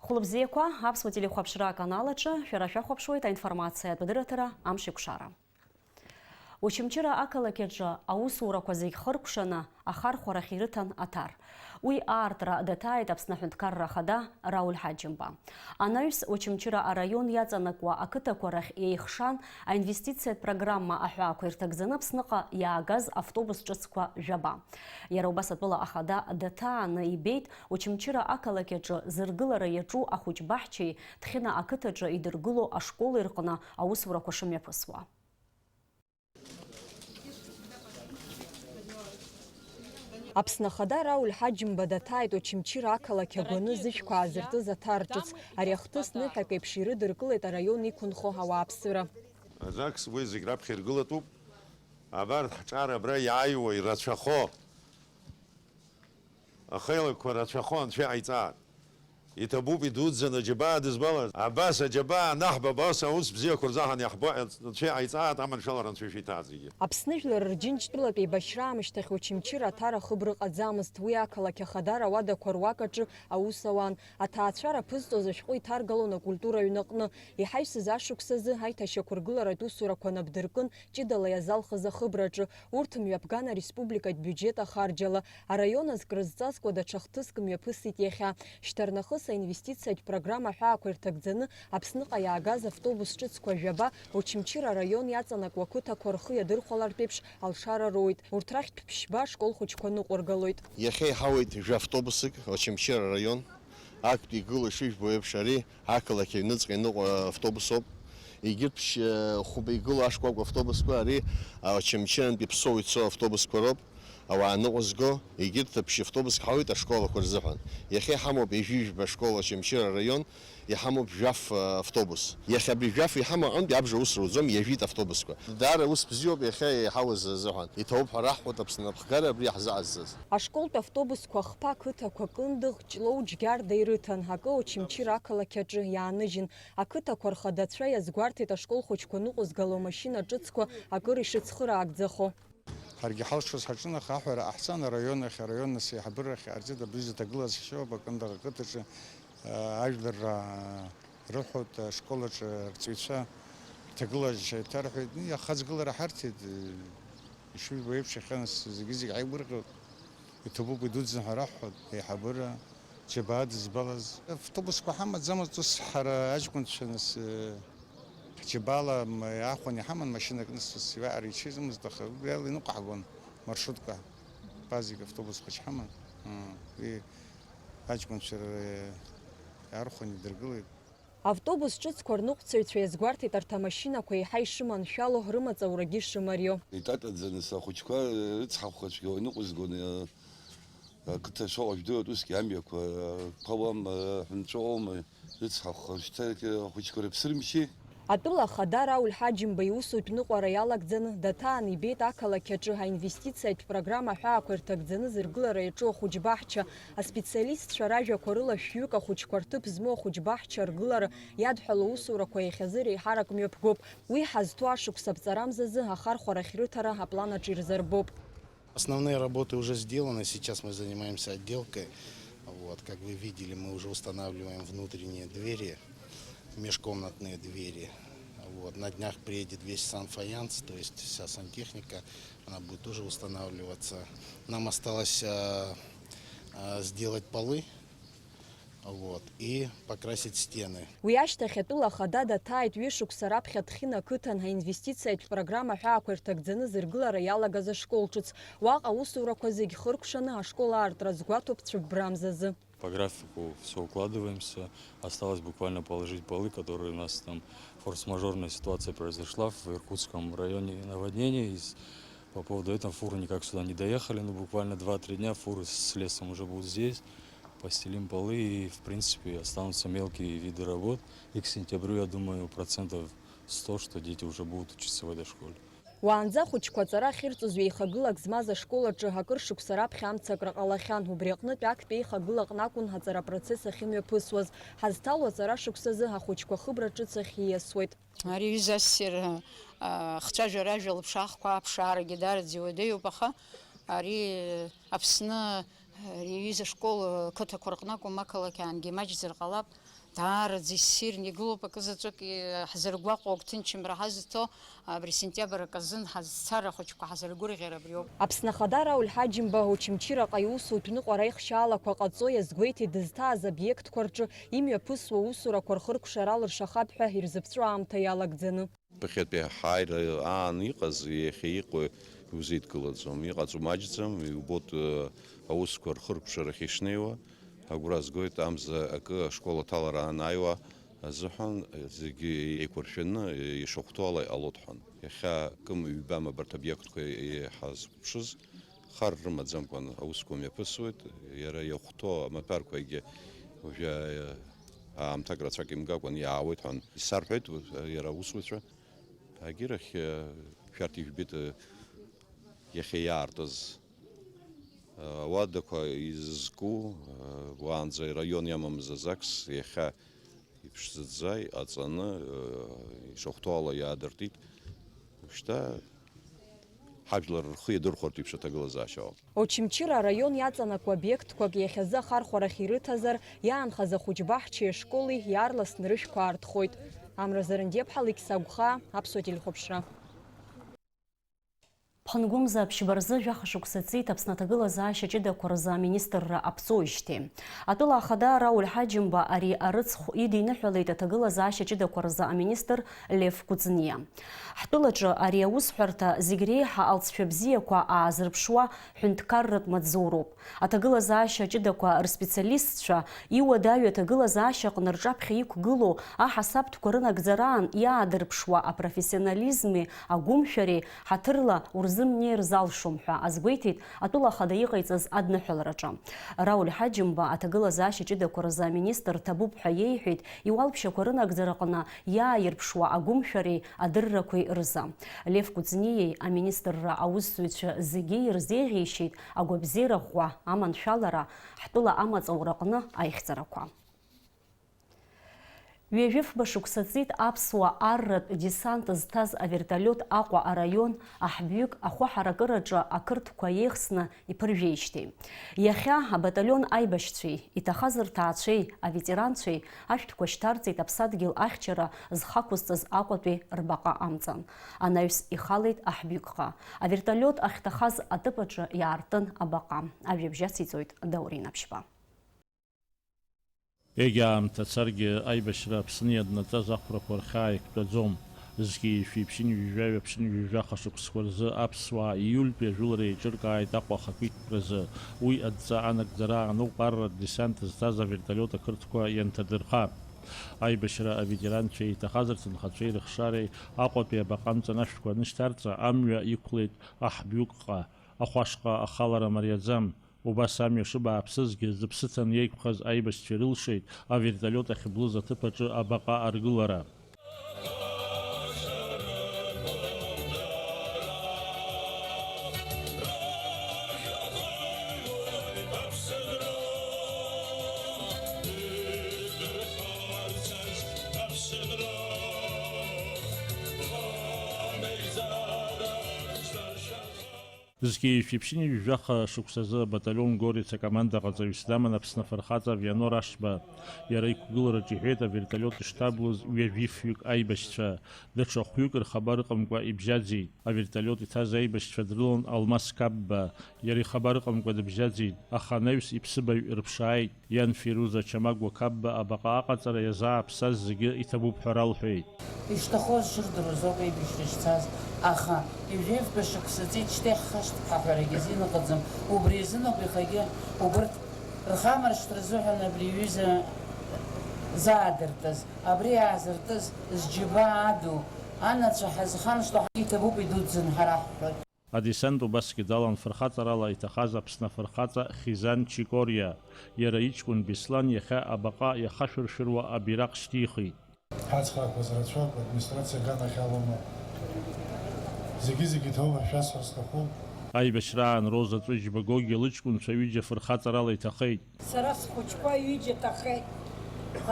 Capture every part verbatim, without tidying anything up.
Хәлыбзиақәа, Аԥсуа телехәаԥшра аканал аҿы шәара шәахәаԥшуеит аинформациатә адырраҭара Амшеикәшара. Очамчыра ақалақь аҿы аусурақәа зегь хыркәшаны ахархәарахь ирыҭан аҭар. Уи аартра даҭааит Аԥсны Аҳәынҭқарра Ахада Рауль Ҳаџьымба. Анаҩс, Очамчыра араион иаҵанакуа ақыҭақәа рахь еихшан, аинвестициатә программа аҳәаақәа ирҭагӡаны Аԥсныҟа иаагаз автобус ҿыцқәа жәаба. Иара убас атәыла ахада даҭааны ибеит Очамчыра ақалақь аҿы зыргылара иаҿу ахәыҷ баҳчеи Ҭхьына ақыҭаҿы идыргыло ашколи рҟны аусурақәа шымҩаԥысуа. Аԥсны Ахада Рауль Ҳаџьымба даҭааит Очамчыра ақалақь агәаны зышәқәа аазыртыз аҭар ҿыц. Ари ахҭыс ныҳәак еиԥш ирыдыркылеит араион иқәынхо ауааԥсыра. Аӡакс уи зегь раԥхьа иргылатәуп. Абарҭ ҳҿар абра иааиуа ирацәахо, ахеилакқәа рацәахо Анцәа иҟаиҵааит. Иҭабуп идуӡӡаны аџьабаа дызбалаз. Абас аџьабаа анаҳбап, ас аус бзиақәа рзаҳан иаҳбо Анцәа иҟаиҵааит, аманшәалара Анцәа ишәиҭааӡагьы. Аԥсны жәлар рџьынџьтәылатә еибашьра аамышьҭахь Очамчыра аҭара хыбра ыҟаӡамызт. Уи ақалақь ахадара ауадақәа руак аҿы аус ауан. Аҭаацәара ԥызҵоз ашәҟәы иҭаргалон акультура аҩныҟны. Иҳаҩсыз ашықәсазы аиҭашьақәыргыларатә усурақәа нап дыркын ҷыдала иазалхыз ахыбраҿы. Урҭ мҩаԥган ареспубликатә биуџьет ахарџьала. Араион азкрызҵазкуа даҽа хҭыск мҩаԥысит иахьа. Шьҭарнахыс аинвестициатә программа аҳәаақәа ирҭагӡаны Аԥсныҟа иаагаз автобус ҿыцқәа жәаба Очамчыра араион иаҵанакуа ақыҭақәа рхы иадырхәалартә еиԥш алшара роуит. Урҭ рахьтә ԥшьба ашкол хәыҷқәа ныҟәыргалоит. Иахьа иҳауеит жәа-автобусык Очамчыра араион. Актәи игылоу ишыжәбо еиԥш ари ақалақь аҩныҵҟа иныҟәо автобус ауп. Егьырҭ ԥшь-, хәба игылоу ашкәакәа автобусқәа ари, а, Очамчырантәи Ԥсоу ицо автобусқәа роуп. Ауаа ныҟәызго, егьырҭ ԥшь-автобуск ҳауеит ашколақәа рзыҳәан. Иахьа иҳамоуп ҩажәи жәба школ Очамчыра араион, иҳамоуп жәаф, а, автобус. Иахьа абри жәаф иҳамоу аҟынтә абжа аус руӡом, ҩажәит автобусқәа. Даара ус бзиоуп иахьа иҳауаз азыҳәан. Иҭабуп ҳәа раҳҳәоит Аԥсны аԥхгара абри иаҳзаазгаз. Ашколтә автобусқәа хԥа ақыҭақәа Кындыӷ, Ҷлоу, Џьгьарда ирыҭан, акы Очамчыра ақалақь аҿы иааныжьын. Ақыҭақәа рхадацәа иазгәарҭеит ашкол хәыҷқәа ныҟәызгало амашьына ҿыцқәа акыр ишыцхыраагӡахо. Ҳаргьы ҳалшоз ҳаҿын, аха аҳәара ҟаҳҵан араион ахь, араионныс аиҳабыра ахь, арҵеит абри зыҭагылазшьоуп Акындыӷ ақыҭаҿы, аа, ажәлар, аа, рыҳәоит, ашкол аҿы арҵаҩцәа рҭагылазшьа иҭарҳәеит. Иахаҵгылара ҳарҭеит, ишыжәбо еиԥш, иахьа нас зегьы-зегь ҳаигәырӷьоит. Иҭабуп, идуӡӡан ҳәа раҳҳәоит, аиҳабыра, џьабаа дызбалаз. Автобусқәа ҳамаӡамызт, ус ҳара аҷкәынцәа нас, э, ҳџьабаала м-, иаахәаны иҳаман машьынак, нас ус иаҟара ичеиӡомызт, аха убри ала иныҟәаҳгон маршрутка. Пазик автобус хәыҷ ҳаман. М, уи аҷкәынцәа р-, иаархәаны идыргылеит. Автобус ҿыцқәа рныҟәцаҩцәа иазгәарҭеит арҭ амашьынақәа еиҳа ишыманшәало, рымаҵ аурагьы шымарио. Итатаӡаны са ахәыҷқәа рыцҳахәқәа цәгьала иныҟәызгон, ақыҭа шаҟа жәдыруеит усгьы амҩақәа, ԥауама, ҳәынҵәоума, рыцҳахәқәа шьҭа ахәыҷқәа рыԥсырмшьи. Атәыла ахада Рауль Ҳаџьымба иусутә ныҟәара иалагӡаны, даҭаан ибеит ақалақь аҿы аинвестициатә программа аҳәаақәа ирҭагӡаны зыргылара иаҿу ахәыҷбаҳча. Аспециалистцәа ражәақәа рыла, шәҩык ахәыҷқәа рҭыԥ змоу ахәыҷбаҳча аргылара иадҳәалоу аусурақәа иахьазы реиҳарак мҩаԥгоуп. Уи ҳазҭоу ашықәс аԥҵарамзазы ахархәарахь рыҭара аплан аҿы ирзырбоуп. Основные работы уже сделаны, сейчас мы занимаемся отделкой. Вот, как вы видели, мы уже устанавливаем внутренние двери, межкомнатные двери. Вот, на днях приедет весь санфаянс, то есть вся сантехника, она будет тоже устанавливаться. Нам осталось, а, а, сделать полы. Вот, и покрасить стены. Уи ашьҭахь атәыла ахада даҭааит ҩышықәса раԥхьа Ҭхьына ақыҭан аинвестициатә программа аҳәаақәа ирҭагӡаны зыргылара иалагаз ашкол ҿыц. Уаҟа аусурақәа зегь хыркәшаны ашкол аартра азгәаҭоуп цәыббрамзазы. По графику всё укладываемся. Осталось буквально положить полы, которые у нас там форс-мажорная ситуация произошла в Иркутском районе, наводнение. И с-, по поводу этого фуры никак сюда не доехали. Ну, буквально два-три дня фуры с лесом уже будут здесь. Постелим полы и, в принципе, останутся мелкие виды работ. И к сентябрю, я думаю, процентов сто, что дети уже будут учиться в этой школе. Уаанӡа ахәыҷқәа аҵара ахьырҵоз ҩеихагылак змаз ашкол аҿы акыр шықәса раԥхьа амцакра ҟалахьан. Убри аҟнытә актәи еихагылаҟны акәын аҵара апроцесс ахьымҩаԥысуаз. Ҳазҭало аҵара шықәсазы ахәыҷқәа хыбра ҿыц ахь ииасуеит. Ари аҩыза ассир, а, хцәажәара ажәа лыԥшаахқәа аԥшаарагьы даараӡа иуадаҩуп, аха ари Аԥсны, ари Зышкол қыҭақәа рҟны акәым, ақалақь аангьы имаҷзар ҟалап, даараӡа иссирны игылоуп, акы заҵәык, э, ҳзыргәаҟуа, агәҭынчымра ҳазҭо, абри сентиабр акы азын ҳазцар ахәыҷқәа ҳазыргәырӷьар абриоуп. Аԥсны Ахада Рауль Ҳаџьымба Очамчыраҟа иусутә ныҟәара ихшьаалақәа ҟаҵо иазгәеиҭеит дызҭааз обиектқәа рҿы имҩаԥысуа усурақәа рхыркәшара алыршахап ҳәа ирзыԥҵәо аамҭа иалагӡаны. Ԥыхьатәи ҳааира аан иҟаз, иахьа иҟоу иузеидкылаӡом, иҟаҵо маҷӡам, иубоит, э, аусқәа рхыркәшарахь ишнеиуа, агәра згоит, амза акы ашкол аҭалара анааиуа азыҳәан, зегьы еиқәыршәаны ишахәҭоу ала иҟалоит ҳәан. Иахьа кым-ҩбам абарҭ обиектқәа иҳазкәыԥшыз, хар рымаӡамкәан аусқәа мҩаԥысуеит, иара иахәҭоу амаҭәарқәагьы уажәы, э, аамҭак рацәак имгакәан иаауеит ҳәан исарҳәеит, э, иара аусуцәа. Агьырахь, э, шәарҭ ижәбеит, э, иахьа иаартыз, э, ауадақәа изызку, э, уаанӡа араион иамамыз аЗАГС иахьа иԥшӡаӡа иҟаҵаны, э, ишахәҭоу ала иаадыртит. Ушьҭа ҳажәлар рхы иадырхәартә еиԥш аҭагылазаашьа ауп. Очамчыра араион иаҵанакуа обиектқәак иахьазы ахархәарахь ирыҭазар, иаанхаз ахәыҷбаҳчеи ашколи иаарласны рышәқәа аартхоит. Амра Зарандиаԥҳа, Лықьса Агәхаа, Аԥсуа телехәаԥшра. Ԥхынгәымза аԥшьба рзы жәаха шықәса ҵит Аԥсны аҭагылазаашьа ҷыдақәа рзы аминистрра аԥҵоижьҭеи. Атәыла ахада Рауль Ҳаџьымба ари арыцхә идиныҳәалеит аҭагылазаашьа ҷыдақәа рзы аминистр Лев Кәыҵниа. Ҳтәылаҿы ари аусҳәарҭа зегь реиҳа алҵшәа бзиақәа аазырԥшуа ҳәынҭқарратә маҵзуроуп. Аҭагылазаашьа ҷыдақәа рспециалистцәа иуадаҩу аҭагылазаашьаҟны рҿаԥхьа иқәгылоу аҳасабтәқәа рынагӡараан иаадырԥшуа апрофессионализми агәымшәареи ҳаҭырла урзымнеир залшом ҳәа азгәеиҭеит атәыла ахада иҟаиҵаз адныҳәалараҿы. Рауль Ҳаџьымба аҭагылазаашьа ҷыдақәа рзы аминистр ҭабуп ҳәа иеиҳәеит иуалԥшьақәа рынагӡараҟны иааирԥшуа агәымшәареи адыррақәеи рзы. Лев Кәыҵниеи аминистрра аусзуҩцәа зегьы ирзеиӷьеишьеит агәабзиара ӷәӷәа, аманшәалара, ҳтәыла амаҵ аураҟны аихьӡарақәа. Ҩажәифба шықәса ҵит аԥсуа арратә десант зҭаз авертолиот Аҟәа араион аҳбҩык ахәы ҳаракыраҿы ақырҭқәа еихсны иԥыржәеижьҭеи. Иахьа абаталион аибашьцәеи, иҭахаз рҭаацәеи, аветеранцәеи ашәҭқәа шьҭарҵеит аԥсадгьыл ахьчара зхы ақәызҵаз Аҟәатәи рбаҟа амҵан. Анаҩс ихалеит аҳбҩыкҟа. Авертолиот ахьҭахаз атыпаҿы иаартын абаҟа. Ажәабжь ациҵоит Даурен Аԥшьба. Егьа аамҭа царгьы, аибашьра Аԥсны иаднаҵаз ахәрақәа рхьаа иктәаӡом. Зқьи жәшәи ԥшьынҩажәи жәаҩа ԥшьынҩажәи жәаха шықәсқәа рзы аԥсуаа ииультәи ажәылара еиҿыркааит Аҟәа ахақәиҭтәразы. Уи адҵа анагӡара ааноуп арратә десант зҭаз авертолиот ақырҭқәа ианҭадырха. Аибашьра аветеранцәеи иҭахаз рҭынхацәеи рыхшареи Аҟәатәи абаҟа амҵан ашәҭқәа анышьҭарҵа, амҩа иқәлеит аҳбҩыкҟа, ахәашҟа ахалара мариаӡам. Убас амҩа шыбааԥсызгьы, зыԥсы ҭаны иеиқәхаз аибашьцәа ирылшеит авертолиот ахьблыз аҭыԥ аҿы абаҟа аргылара. Зқьи жәшәи ԥшьынҩажәи жәаха шықәсазы абаталион Горец акомандаҟаҵаҩыс даман Аԥсны афырхаҵа Вианор Ашба. Иара иқәгылараҿы иҳәеит авертолиот ишҭаблыз ҩажәифҩык аибашьцәа. Даҽа хәҩык рхабар ыҟамкәа ибжьаӡит. Авертолиот иҭаз аибашьцәа дрылан Алмас Қапба. Иара ихабар ыҟамкәа дыбжьаӡит, аха анаҩс иԥсыбаҩ рыԥшааит. Иан Фируза Чамагәа Қапба абаҟа аҟаҵара иазааԥсаз зегьы иҭабуп ҳәа ралҳәеит. Ишҭахоз шырдыруаз ауп аибашьра шцаз, аха ҩажәи жәафба шықәса ҵит шьҭа иаҳхашҭып ҳәа аҳәарагьы азин ыҟаӡам. Убри азын ауп иахьагьы убырҭ рхамаршҭра азыҳәан абри аҩыза заадыртыз. Абри аазыртыз зџьабаа аду, анацәа ҳазхамышҭуа иҭабуп идуӡӡан ҳара ҳҳәоит. Адесант убасгьы далан фырхаҵарала иҭахаз Аԥсны афырхаҵа Хизан Чикориа. Иара иҷкәын Беслан иахьа абаҟа иахашәыршәыруа абираҟ шьҭихит. Ҳацхраақәаз рацәоуп, администрациа аганахь алоума. Зегьы-зегьы иҭоума шәасҳәар сҭахуп. Аибашьраан Роза Ҵәыџьба Гогиа лыҷкәынцәа ҩыџьа фырхаҵарала иҭахеит. Сара схәыҷқәа ҩыџьа ҭахеит.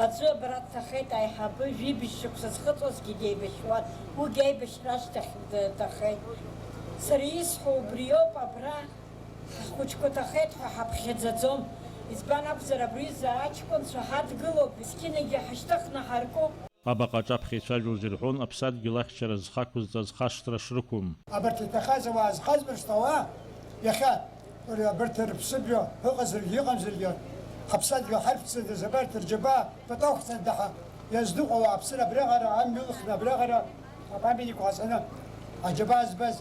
Аӡәы абра дҭахеит, аиҳабы, жәибжь шықәса зхыҵуазгьы деибашьуан, уигьы аибашьра ашьҭахь дҭахеит. Сара исҳәо убриоуп, абра ҳхәыҷқәа ҭахеит ҳәа ҳаԥхьаӡаӡом. Избан акәзар, абри изы аҷкәынцәа ҳадгылоуп, есқьынагьы ҳашьҭыхны ҳаркуп. Абаҟа аҿаԥхьа ицәажәоз ирҳәон аԥсадгьыл ахьчара зхы ақәызҵаз хашҭра шрықәым. Абарҭ иҭахаз ауаа зхазмыршҭ ауаа, иахьа, абарҭ рыԥсыбжьа ыҟазаргьы ыҟамзаргьы, ҳаԥсадгьыл ҳарԥҵәандаз абарҭ рџьабаа пату ақәҵанда ҳәа иазныҟәо ауааԥсыра абраҟара амҩа ылхны абраҟара апамятник ҟаҵаны аџьабаа збаз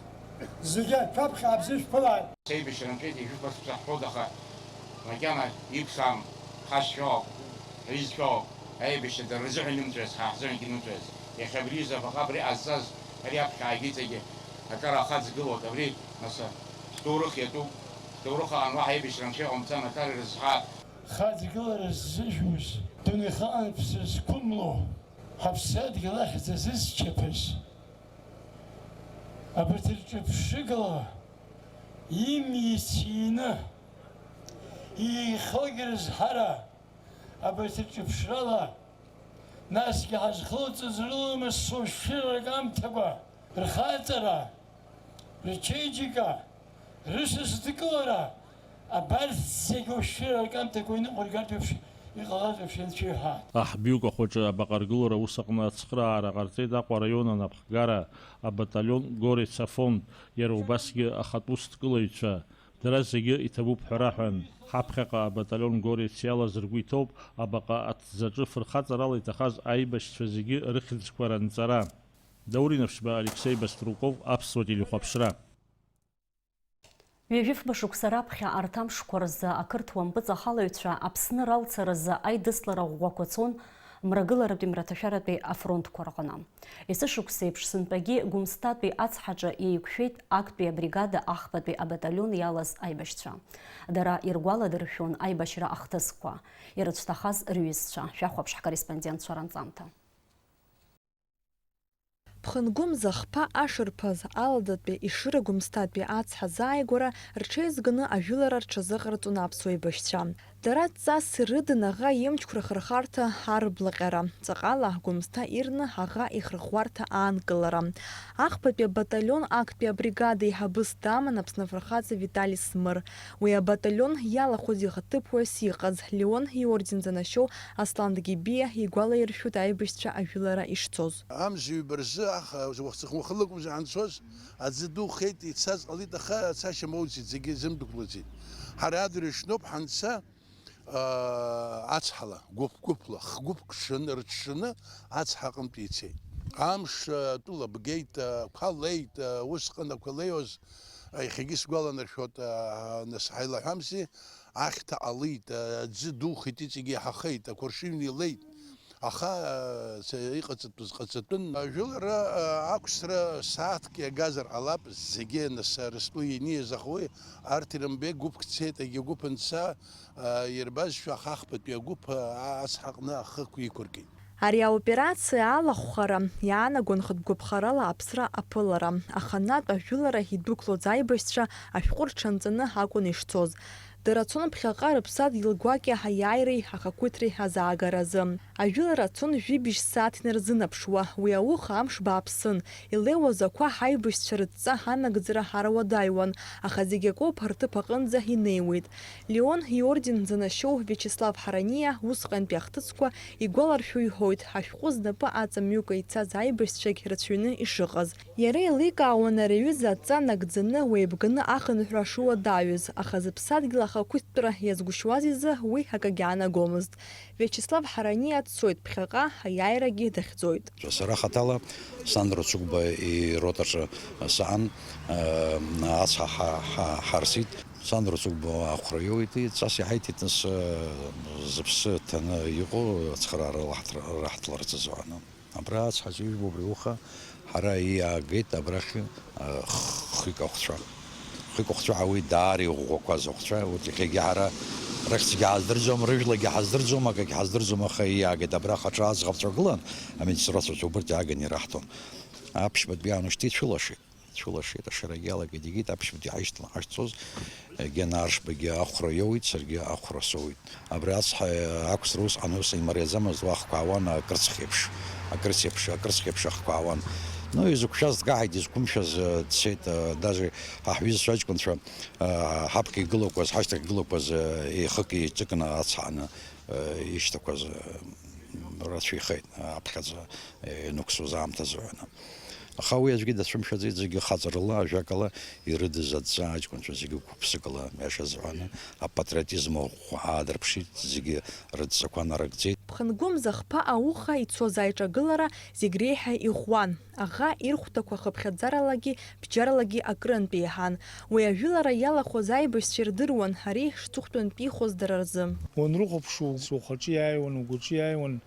зегьы шәаԥхьа абзышәԥылааит. Сеибашьра нҵәеит, ижәыԥасҵәҟьа ҳҳәоит, аха макьана иқәсаам, ҳашьцәоуп, ҳҩызцәоуп, аибашьцәа дара рзыҳәан имҵәаз, ҳа ҳзыҳәангьы имҵәаз. Иахьа абри изы абаҟа абри ҟазҵаз, ари аԥхьа ааигеит зегьы, аҿар ахаҵгылоуп, абри, нас, ҳҭоурых иатәуп, ҳҭоурых аан уаҳа аибашьра анцәа иҟамҵан, аҿар ирызҳап. Хаҵгылара ззыжәуз, дунеихаантә сызқәымло, ҳаԥсадгьыл ахьӡ азызчаԥаз, абарҭ рҿыԥшыгала имиц иины, еихылгь рызҳара, абарҭ рҿыԥшрала, насгьы ҳазхылҵыз рыламыс шәырак амҭакәа, рхаҵара, рчеиџьыка, рысасдкылара, абарҭ зегьы ушәшәыра ркамҭақәа иныҟәыргартә еиԥш иҟалартә еиԥш ианцәеиҳәааит. Аҳ-, Биук ахәаҿы абаҟа аргылара аус аҟны ацхыраара ҟарҵеит Аҟәа араион анапхгара абаталион Горец афонд, иара убасгьы ахатә усҭкылаҩцәа, дара зегьы иҭабуп ҳәа раҳәан. Ҳаԥхьаҟа абаталион Горец иалаз ргәы иҭоуп абаҟа аҭӡаҿы фырхаҵарала иҭахаз аибашьцәа зегьы рыхьӡқәа ранҵара. Даур Инаԥшьба, Алексеи Баструков, Аԥсуа телехәаԥшра. Ҩажәифба шықәса раԥхьа арҭ амшқәа рзы ақырҭуа мпыҵахалаҩцәа Аԥсны ралцаразы аидыслара ӷәӷәақәа цон Мрагыларатәи Мраҭашәаратәи афронтқәа рҟны. Есышықәсеиԥш сынтәагьы Гәымсҭатәи ацҳаҿы еиқәшәеит актәи абригада ахԥатәи абаталион иалаз аибашьцәа. Дара иргәаладыршәон аибашьра ахҭысқәа, ирыцәҭахаз рҩызцәа. Шәахәаԥш ҳкорреспондентцәа ранҵамҭа. Ԥхынгәымза хԥа ашарԥаз аладатәи Ешыра Гәымсҭатәи ацҳа азааигәара рҽеизганы ажәылара рҽазыҟарҵон аԥсуа еибашьцәа. Дара дҵас ирыдын аӷа имчқәа рхырхарҭа арблаҟьара. Ҵаҟала Гәымсҭа ирны аӷа ихырӷәӷәарҭа аанкылара. Ахԥатәи абаталион актәи абригада еиҳабыс даман Аԥсны афырхаҵа Витали Смыр. Уи абаталион иалахәыз ихаҭыԥуаҩыс иҟаз, Леон иорден занашьоу Аслан Дгьебиа игәалаиршәоит аибашьцәа ажәылара ишцоз. Амза ҩба рзы аха уахсыхмахылакәымзи анцоз, аӡы духеит, ицаз ҟалеит, аха цашьа моуӡеит, зегьы зымдәықәлаӡеит. Ҳара адырҩаҽноуп ҳанца, аа, ацҳала, гәыԥ-гәыԥла, х-гәыԥк шаны, рыҽшаны ацҳа аҟынтә ицеит. Амш, а, атәыла бгеит, а, ақәа леит, а, усҟан ақәа леиуаз, а, иахьагьы сгәаланаршәоит, а, нас ҳаилаҳәамзи, ахьҭа ҟалеит, а, аӡы духеит, иҵегьы иаҳахеит, ақәаршҩы илеит. Аха, а, ц-, иҟаҵатәыз ҟаҵатәын. Ажәылара, а, ақәсра сааҭк иагазар ҟалап, зегьы нас, а, рыстәы ианиз, аха уи арҭ ирымбеит, гәыԥк цеит, егьи гәыԥ анца, а, ирбазшәа, ахахԥатәи агәыԥ, а, ацҳаҟны ахықә иқәыркит. Ари аоперациа алахәхара иаанагон хатә гәаԥхарала аԥсра аԥылара. Аханатә ажәылара идәықәлоз аибашьцәа ашәҟәы рҽанҵаны акәын ишцоз. Дара цон ԥхьаҟа рыԥсадгьыл гәакьа аиааиреи ахақәиҭреи азаагаразы. Ажәылара цон жәибжь сааҭ инарзынаԥшуа, уи ауха амш бааԥсын, илеиуаз ақәа ҳаибашьцәа рыдҵа анагӡара ҳара уадаҩуан, аха зегь акоуп рҭыԥ аҟынӡа инеиуеит. Леон иорден занашьоу Виачеслав Ҳараниа усҟантәи ахҭысқәа игәаларшәо иҳәоит, ашәҟәы знапы аҵамҩыкәа ицаз аибашьцәагь рацәаҩны ишыҟаз. Иара еиликаауан ари аҩыза адҵа нагӡаны, уеибганы ахынҳәра шуадаҩыз, аха зыԥсадгьыл ахақәиҭтәра иазгәышьуаз изы уи акагьы аанагомызт. Виачеслав Ҳараниа дцоит ԥхьаҟа, аиааирагьы дахьӡоит. Сара хаҭала Сандро Цыгәба иротаҿы саан, ацҳа ҳа-, ҳа-, ҳарсит. Сандро Цыгәба ахәра иоуит, иҵас иҳаиҭеит, нас, зыԥсы ҭаны иҟоу ацхыраара раҳҭра-, раҳҭларц азы ҳәа. Абра ацҳаҿы ижәбо убри ауха, ҳара иаагеит абрахь, а, х-, хҩык ахәцәа. Хҩык ахәцәа ҳауеит, даара иӷәӷәақәаз ахәцәа. Урҭ иахьагьы ҳара рыхьӡгьы ҳаздырӡом, рыжәлагьы ҳаздырӡом, акагьы ҳаздырӡом, аха иаагеит. Абрахь аҿар аӡӷабцәа гылан, амедсестраҵәҟьа убырҭ иааган ираҳҭон. Аԥшьбатәи аамышьҭа ицәылашеит. Ицәылашеит, ашарагьы иалагеит, егьит аԥшьбатәи ҳаишьҭалан ҳашцоз, егьи анааршбагьы ахәра иоуит, саргьы ахәра соуит. Абри ацҳа ақәсра усҟан ус имариаӡамызт, уа ахқәа аауан акырцх еиԥш, акырц еиԥш, акырцх еиԥш ахқәа аауан. Ну, изықәшәаз дкаҳаит, изқәымшәаз, э, дцеит, э, даже ҳа ҳҩызцәа аҷкәынцәа, э, ҳаԥхьа игылақәаз, ҳашьҭахь игылақәаз, э, еихык еиҿыкны ацҳаны, э, ишьҭақәаз, э, рацәаҩхеит, аԥхьаӡа, э, ианықәсуаз аамҭазы ҳәаны. Аха уи аӡәгьы дацәымшәаӡеит, зегьы хаҵарала, ажәакала, ирыдыз адҵа аҷкәынцәа зегьы гәык-ԥсыкала, иашазы ҳәаны, апатриотизм ӷәӷәа аадырԥшит, зегьы рыдҵақәа нарыгӡеит. Ԥхынгәымза хԥа ауха ицоз аиҿагылара зегь реиҳа иӷәӷәан. Аӷа ирхәҭақәа хыԥхьаӡаралагьы бџьаралагьы акрынтә еиҳан. Уи ажәылара иалахәыз аибашьцәа ирдыруан ари шҵыхәтәантәихоз дара рзы. Уанрыхәаԥшуа, ухаҿы иааиуан, угәаҿы иааиуан,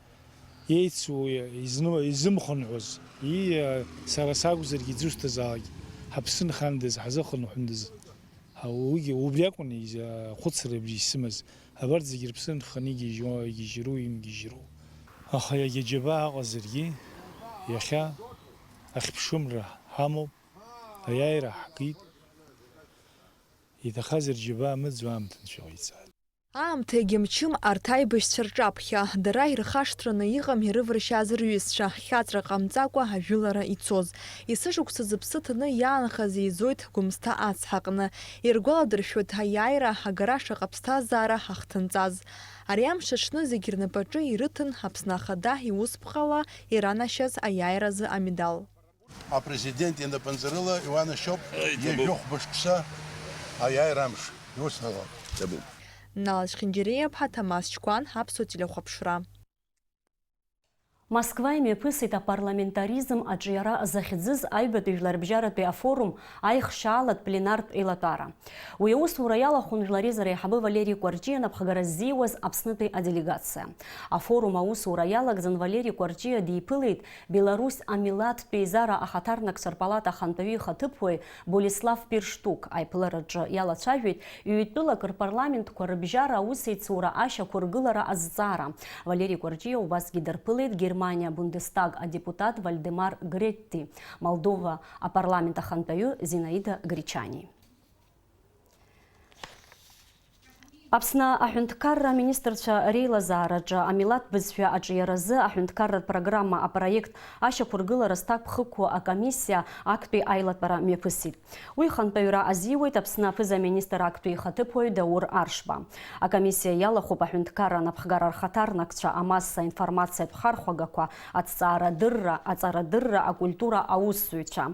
еицу, изны-, изымхынҳәыз, ии, сара сакәзаргьы, иӡәы усҭазаалак, ҳаԥсы нхандаз, ҳазыхынҳәындаз, ҳа-, уигьы убри акәын из-, ахәыцра абри исымаз. Абарҭ зегьы рыԥсы нханы игьежьуа, игьежьроу, имгьежьроу. Аха иагьа џьабаа аҟазаргьы, иахьа ахьԥшымра ҳамоуп, аиааира ҳгеит. Иҭахазар џьабаа мыӡуа аамҭа нцәа иҟаиҵааит. Аамҭагьы мчым арҭ аибашьцәа рҿаԥхьа, дара ирхашҭраны иҟам ирываршьааз рҩызцәа, хьаҵра ҟамҵакәа ажәылара ицоз. Есышықәса зыԥсы ҭаны иаанхаз еизоит Гәымсҭа ацҳаҟны. Иргәаладыршәоит аиааира агара шаҟа ԥсҭазаара ҳахҭынҵаз. Ари амш аҽны зегьы рнапаҿы ирыҭан Аԥсны Ахада иусԥҟала иранашьаз аиааиразы амедал. Апрезидент инапынҵарыла иуанашьоуп ҩажәи хәба шықәса аиааира амш. Иусҭалоит. Нала Чхинџьариа-иԥҳа, Ҭамаз Чкәан, Аԥсуа телехәаԥшра. Москва имҩаԥысит апарламентаризм аҿиара захьӡыз аҩбатәи жәларбжьаратәи афорум аихшьаалатә пленартә еилатәара. Уи аусура иалахәын Жәлар реизара аиҳабы Валери Кәарҷиа напхгара ззиуаз Аԥснытәи аделегациа. Афорум аусура иалагӡан Валери Кәарҷиа диԥылеит Беларусь амилаҭтә еизара ахаҭарнакцәа рпалата ахантәаҩы ихаҭыԥуаҩ Болеслав Пирштук. Аиԥылараҿы иалацәажәеит ҩ-тәылак рпарламентқәа рыбжьара аусеицура ашьақәыргылара азҵаара. Валери Кәарҷиа убасгьы дарԥылеит Германиа Бундестаг адепутат Вальдемар Гретти, Молдова апарламент ахантәаҩы Зинаида Гречани. Аԥсны аҳәынҭқарра аминистрцәа реилазаараҿы амилаҭ бызшәа аҿиаразы аҳәынҭқарратә программа апроект ашьақәыргылара зҭакԥхықәу акомиссиа актәи аилатәара мҩаԥысит. Уи хантәаҩра азиуеит Аԥсны аԥыза-министр актәи ихаҭыԥуаҩ Даур Аршба. Акомиссиа иалахәуп аҳәынҭқарра анапхгара рхаҭарнакцәа, амасса информациатә хархәагақәа, аҭҵаарадырра, аҵарадырра, акультура аусзуҩцәа.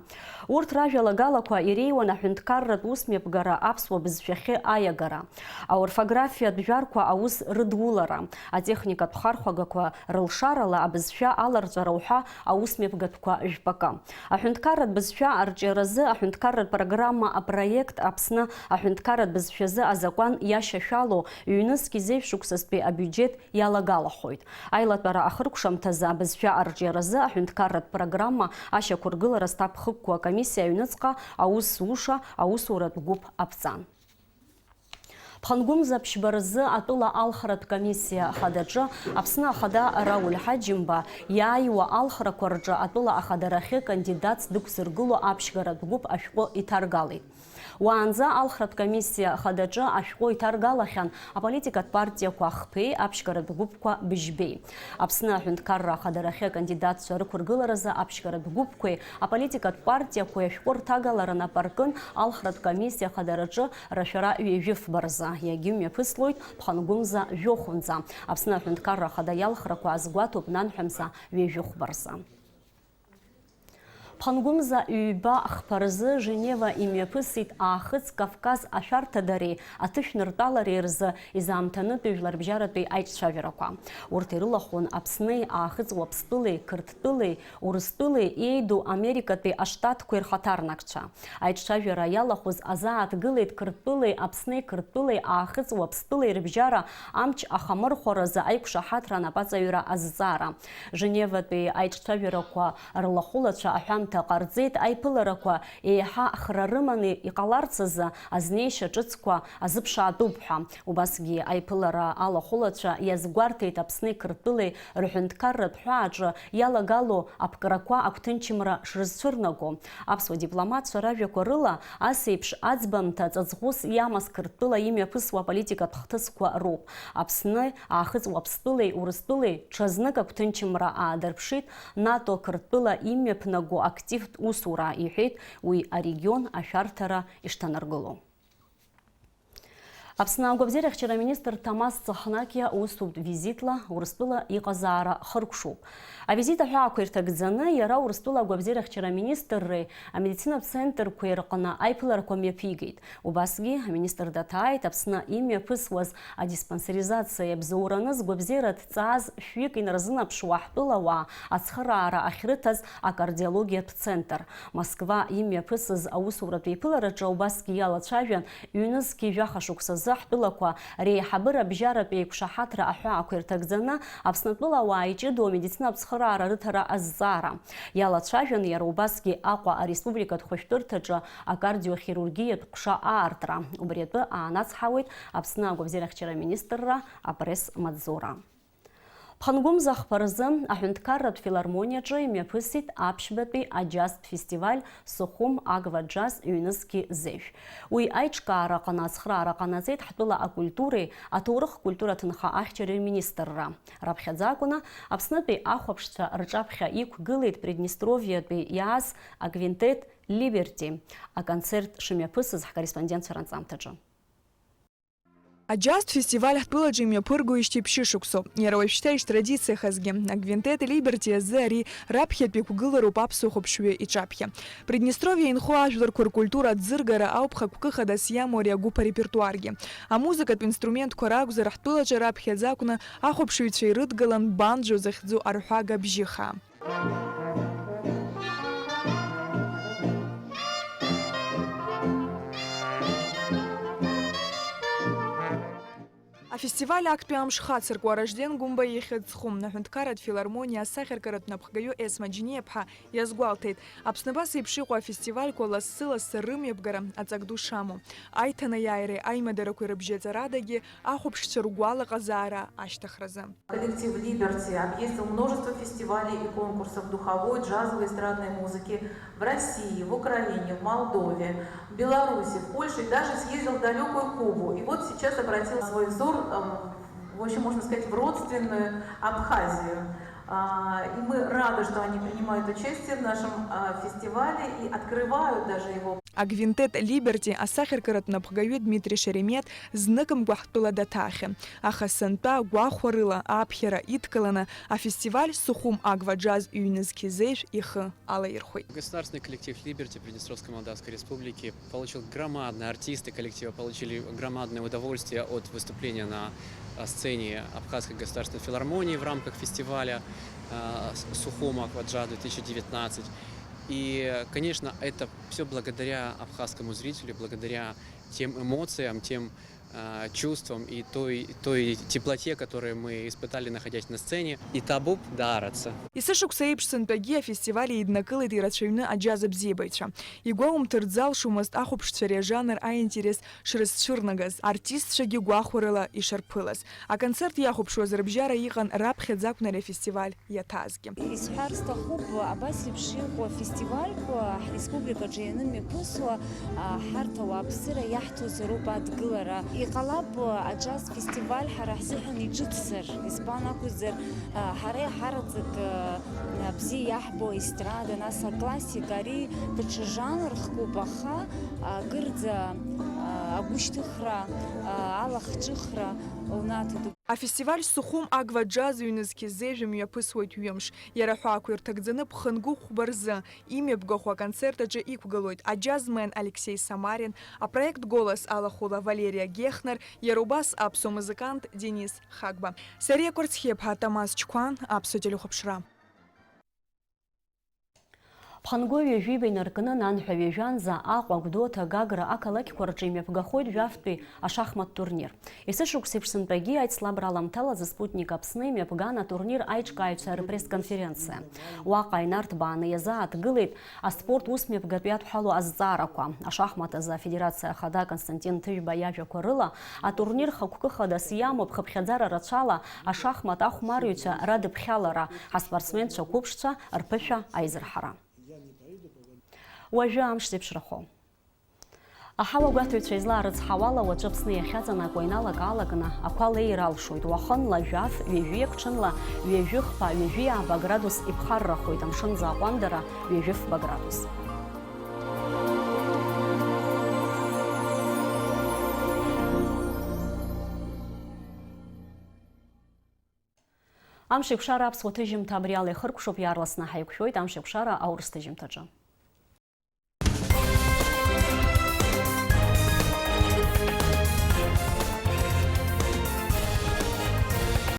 Урҭ ражәалагалақәа иреиуан аҳәынҭқарратә усмҩаԥгара аԥсуа бызшәахьы аиагара, аорфографиатә жәарқәа аус рыдулара, атехникатә хархәагақәа рылшарала абызшәа аларҵәара уҳәа аусмҩаԥгатәқәа жәпакы. Аҳәынҭқарратә бызшәа арҿиаразы аҳәынҭқарратә программа апроект Аԥсны аҳәынҭқарратә бызшәазы азакәан иашьашәалоу ҩнызқь зежә шықәсазтәи абиуџьет иалагалахоит. Аилатәара ахыркәшамҭазы абызшәа арҿиаразы аҳәынҭқарратә программа ашьақәыргылара зҭакԥхықәу акомиссиа аҩныҵҟа аус зуша аусуратә гәыԥ аԥҵан. Ԥхынгәымза ԥшьба рзы атәыла алхратә комиссиа ахадаҿы Аԥсны Ахада Рауль Ҳаџьымба иааиуа алхрақәа рҿы атәыла ахадарахьы кандидатс дықәзыргыло аԥшьгаратә гәыԥ ашәҟәы иҭаргалеит. Уаанӡа алхратә комиссиа ахадаҿы ашәҟәы иҭаргалахьан аполитикатә партиақәа хԥеи аԥшьгаратә гәыԥқәа быжьбеи. Аԥсны аҳәынҭқарра ахадарахьы акандидатцәа рықәыргыларазы аԥшьгаратә гәыԥқәеи аполитикатә партиақәеи ашәҟәы рҭагалара нап аркын алхратә комиссиа ахадараҿы рашәара ҩажәи фба рзы, иагьымҩаԥыслоит ԥхынгәымза жәохәынӡа. Аԥсны аҳәынҭқарра ахада иалхрақәа азгәаҭоуп нанҳәамза ҩажәи хәба рзы. Ԥхынгәымза ҩба хԥа рзы Женева имҩаԥысит Аахыҵ Кавказ ашәарҭадареи аҭышәныртәалареи рзы изаамҭанытәи жәларбжьаратәи аиҿцәажәарақәа. Урҭ ирылахәын Аԥсни, Аахыҵ Уаԥстәылеи, Қырҭтәылеи, Урыстәылеи еиду Америкатәи аштатқәеи рхаҭарнакцәа. Аиҿцәажәара иалахәыз азааҭгылеит Қырҭтәылеи Аԥсни, Қырҭтәылеи Аахыҵ Уаԥстәылеи рыбжьара амч ахамырхәаразы аиқәшаҳаҭра анапаҵаҩра азҵаара. Женеватәи аиҿцәажәарақәа рлахәылацәа аҳәамҭа ҟарҵеит, аиԥыларақәа еиҳа хра рыманы иҟаларц азы азнеишьа ҿыцқәа азыԥшаатәуп ҳәа. Убасгьы аиԥылара алахәылацәа иазгәарҭеит Аԥсни Қырҭтәылеи рҳәынҭқарратә ҳәааҿы иалагало аԥкрақәа агәҭынчымра шрызцәырнаго. Аԥсуа дипломатцәа ражәақәа рыла, ас еиԥш аӡбамҭа ҵаҵӷәыс иамаз Қырҭтәыла имҩаԥысуа аполитикатә хҭысқәа роуп. Аԥсни, Аахыҵ Уаԥстәылеи Урыстәылеи ҽазнык агәҭынчымра аадырԥшит, НАТО Қырҭтәыла имҩаԥнаго ак активтә усура, иҳәеит уи арегион ашәарҭара ишҭанаргыло. Аԥсны агәабзиарахьчара министр Ҭамаз Цахнакиа усутә визитла Урыстәыла иҟазаара хыркәшоуп. Авизит аҳәаақәа ирҭагӡаны иара Урыстәыла агәабзиарахьчара министрреи амедицинатә центрқәеи рҟны аиԥыларақәа мҩаԥигеит. Убасгьы аминистр даҭааит Аԥсны имҩаԥысуаз адиспансеризациа иабзоураны згәабзиара ҭҵааз шәҩык инарзынаԥшуа ҳтәылауаа ацхыраара ахьрыҭаз акардиологиатә центр. Москва имҩаԥысыз аусуратә еиԥылараҿы убасгьы иалацәажәан, ҩнызқьи жәаха шықәсазы ҳтәылақәа реиҳабыра бжьаратә еиқәшаҳаҭра аҳәаақәа ирҭагӡаны Аԥснытәыла ауаа иҷыдоу амедицинатә цхыраара рыҭара азҵаара. Иалацәажәан иара убасгьы Аҟәа ареспубликатә хәышәтәырҭаҿы акардиохирургиатә ҟәша аартра. Убри атәы аанацҳауеит Аԥсны агәабзиарахьчара министрра апресс-маҵзура. Ԥхынгәымза хԥа рзы аҳәынҭқарратә филармониаҿы имҩаԥысит аԥшьбатәи аџьазтә фестиваль Сухум Агва Джаз ҩнызқьи зежә. Уи аиҿкаара аҟны ацхыраара ҟанаҵеит ҳтәыла акультуреи аҭоурых-культура ҭынха ахьчареи рминистрра. Раԥхьаӡа акәны Аԥснытәи ахәаԥшцәа рҿаԥхьа иқәгылеит Приднестровиатәи иааз аквинтет Либерти аконцерт шымҩаԥысыз ҳкорреспондентцәа ранҵамҭаҿы. Аџьазтә фестиваль ҳтәылаҿы имҩаԥыргоижьҭеи ԥшьышықәсоуп. Иара уажәшьҭа иштрадициахазгьы, аквинтет Либерти азы ари раԥхьатәи қәгылароуп аԥсуа хәаԥшҩы иҿаԥхьа. Приднестровиа инхо ажәларқәа ркультура аӡыргара ауп хықәкы хадас иамоу ари агәыԥ арепертуаргьы. Амузыкатә инструментқәа ракәзар, ҳтәылаҿы раԥхьаӡа акәны ахәаԥшыҩцәа ирыдгалан банджо захьӡу арҳәага абжьы хаа. Афестиваль актәи амш хацыркуа Ражден Гәымба ихьӡ зху аҳәынҭқарратә филармониа асахьаркыратә напхгаҩы Есма Џьениаԥҳа иазгәалҭеит, Аԥсны абас еиԥш иҟоу афестивальқәа лассы-лассы рымҩаԥгара аҵак ду шамоу, аиҭанеиааиреи аимадарақәеи рыбжьаҵарадагьы ахәаԥшцәа ргәалаҟазаара ашьҭыхразы. Коллектив Либерти объездил множество фестивалей и конкурсов духовой, джазовой, эстрадной музыки в России, в Украине, в Молдове, в Беларуси, в Польше и даже съездил в далёкую Кубу. И вот сейчас обратил свой взор, эм, в общем, можно сказать, в родственную Абхазию. А, и мы рады, что они принимают участие в нашем, а, фестивале и открывают даже его. Аквинтет Либерти асахьаркыратә напхгаҩы Дмитри Шеремет зныкымкәа ҳтәыла даҭаахьан, аха сынтәа гәахәарыла аԥхьара идкыланы афестиваль Сухум Агва Джаз ҩнызқьи зежә ихы алаирхәеит. Государственный коллектив Либерти Приднестровской Молдавской Республики получил громадное, артисты коллектива получили громадное удовольствие от выступления на, а, сцене Абхазской государственной филармонии в рамках фестиваля, а, с-, Сухум Агва Джаз две тысячи девятнадцать. И, конечно, это всё благодаря абхазскому зрителю, благодаря тем эмоциям, тем, а, чувствам и той, той теплоте, которую мы испытали, находясь на сцене. Иҭабуп даараӡа. Есышықәса еиԥш сынтәагьы афестиваль еиднакылеит ирацәаҩны аџьаз абзиабаҩцәа. Игәаумҭар дзалшомызт ахәаԥшцәа ари ажанр аинтерес шрызцәырнагаз, артистцәагьы гәахәарыла ишарԥылаз. Аконцерт иахәаԥшуаз рыбжьара иҟан раԥхьаӡа акәны ари афестиваль иаҭаазгьы. Исҳәар сҭахуп, абас еиԥш иҟоу афестивальқәа ҳреспубликаҿы ианымҩаԥысуа, а, ҳарҭ ауааԥсыра иаҳҭозароуп адгылара. Иҟалап, аџьаз фестиваль ҳара ҳзыҳәан иҿыцзар, избан акәзар, а, ҳара иҳараӡак, а, бзиа иаҳбо аестрада, нас аклассика, ари даҽа жанр хкуп, аха, а, акырӡа, а, агәышьҭыхра, а, алахҿыхра унаҭоит. Афестиваль Сухум Агва Джаз ҩнызқьи зежә мҩаԥысуеит ҩымш. Иара аҳәаақәа ирҭагӡаны ԥхынгәы хәба рзы имҩаԥгахо аконцерт аҿы иқәгылоит аџьазмен Алексеи Самарин, апроект Голос алахәыла Валериа Гехнер, иара убас аԥсуа музыкант Денис Хагба. Сариа Кәарцхиаԥҳа, Тамаз Чқәан, Аԥсуа телехәаԥшра. Ԥхынгәы ҩажәиба инаркны, Нанҳәа ҩажәанӡа, Аҟәа, Гәдоуҭа, Гагра ақалақьқәа рҿы имҩаԥгахоит жәафтәи ашахмат турнир. Есышықәса еиԥш сынтәагьы аицлабра аламҭалазы Спутник Аԥсны имҩаԥган атурнир аиҿкааҩцәа рпресс-конференциа. Уаҟа инарҭбааны иазааҭгылеит аспорт усмҩаԥгатә иадҳәалоу азҵаарақәа. Ашахмат азы афедерациа ахада Константин Ҭыжәба иажәақәа рыла, атурнир хықәкы хадас иамоуп, хыԥхьаӡара рацәала ашахмат ахәмарыҩцәа радыԥхьалара, ҳаспортсменцәа қәыԥшцәа рԥышәа аизырҳара. Уажәы амш зеиԥшрахо. Аҳауагәаҭаҩцәа излаарыцҳауала, уаҵәы Аԥсны иахьаҵанакуа иналак-аалакны ақәа леир алшоит. Уахынла жәаф, ҩажәиак, ҽынла ҩажәи хԥа, ҩажәи ааба градус иԥхаррахоит, амшын заҟәандара ҩажәи фба градус. Амшеикәшара аԥсуа ҭыжьымҭа абри ала ихыркәшоуп, иаарласны ҳаиқәшәоит Амшеикәшара аурыс ҭыжьымҭаҿы.